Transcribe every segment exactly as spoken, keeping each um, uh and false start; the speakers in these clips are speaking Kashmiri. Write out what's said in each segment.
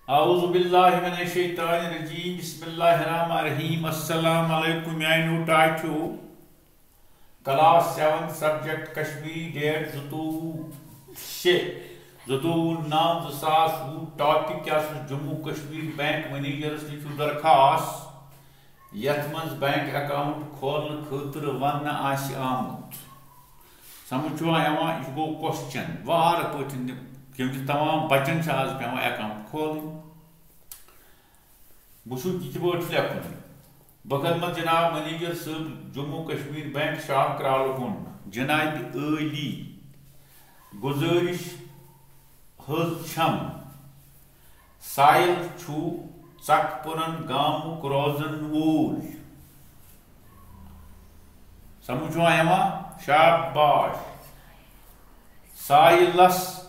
اعوذ باللہ من الشیطان الرجیم، بسم اللہ الرحمن الرحیم۔ السلام علیکم میانیو ٹاٹھیو۔ Class seven, subject Kashmiri, date زٕتووُہ شےٚ زٕتووُہ نو زٕ ساس وُہ۔ ٹاپک کیٛاہ چھُ؟ جموں کشمیر بینک منیجرس لیکھِو درخواست، یتھ منٛز بینک اکاؤنٹ کھولنہٕ خٲطرٕ وننہٕ آسہِ آمُت۔ سمجھ چھُوا یِوان؟ یہِ گوٚو کوسچن۔ وارٕ پٲٹھۍ یِم تہِ تمام بچن چھِ آز پٮ۪وان اکاؤنٹ کھولٕنۍ۔ وٕچھِو، یہِ کِتھ پٲٹھۍ چھُ لیکھُن۔ بہٕ خدمت جناب منیجر صٲب، جموں کشمیر بینک، شاہ کرالہٕ گُنڈ۔ جناب عٲلی، گُزٲرِش حظ چھم، سائل چھُ ژکپرن گامُک روزن وول۔ سمجھ چھُوا یِوان؟ شاباش۔ سائلس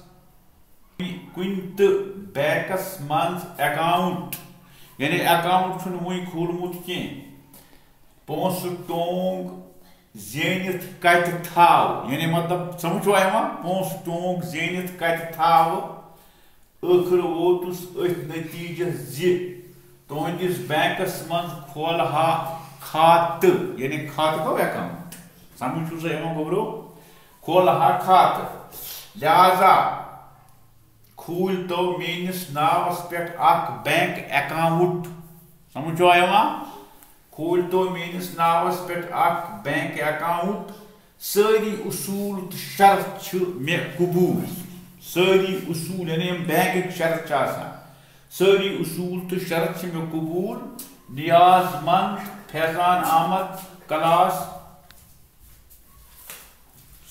کُنہِ تہِ بینکس منٛز اکاؤنٹ، یعنی اکاؤنٹ چھُنہٕ وُنہِ کھوٗلمُت کینٛہہ، پونٛسہٕ ٹونگ زینِتھ کتہِ تھاو؟ یعنی مطلب، سمجھ چھُوا یِوان؟ پونٛسہٕ ٹونگ زینِتھ کتہِ تھاو؟ ٲخٕر ووتُس أتھۍ نتیجس زِ تُہنٛدِس بینکس منٛز کھولہٕ ہا کھاتہٕ، یعنی کھاتہٕ گوٚو اکاؤنٹ۔ سمجھ چھُو سا یِوان گوٚبرو؟ کھولہٕ ہا کھاتہٕ، لہذا کھوٗلۍ تو میٲنِس ناوس پٮ۪ٹھ اکھ بینک اکاؤنٹ۔ سمجھ چھُوا یِوان؟ کھوٗلۍ تو میٲنِس ناوس پٮ۪ٹھ اکھ بینک اکاؤنٹ۔ سٲری اصوٗل تہٕ شرط چھِ مےٚ قبوٗل۔ سٲری اصوٗل، یعنی یِم بینکٕکۍ شرط چھِ آسان، سٲری اصوٗل تہٕ شرط چھِ مےٚ قبوٗل۔ نیاز مند فیضان احمد، کلاس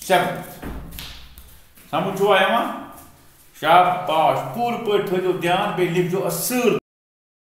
سیون۔ سمجھ چھُوا یِوان؟ شاباش، پوٗرٕ پٲٹھۍ تھٲیزیو دھیان، بیٚیہِ لیکھزیو اصٕل۔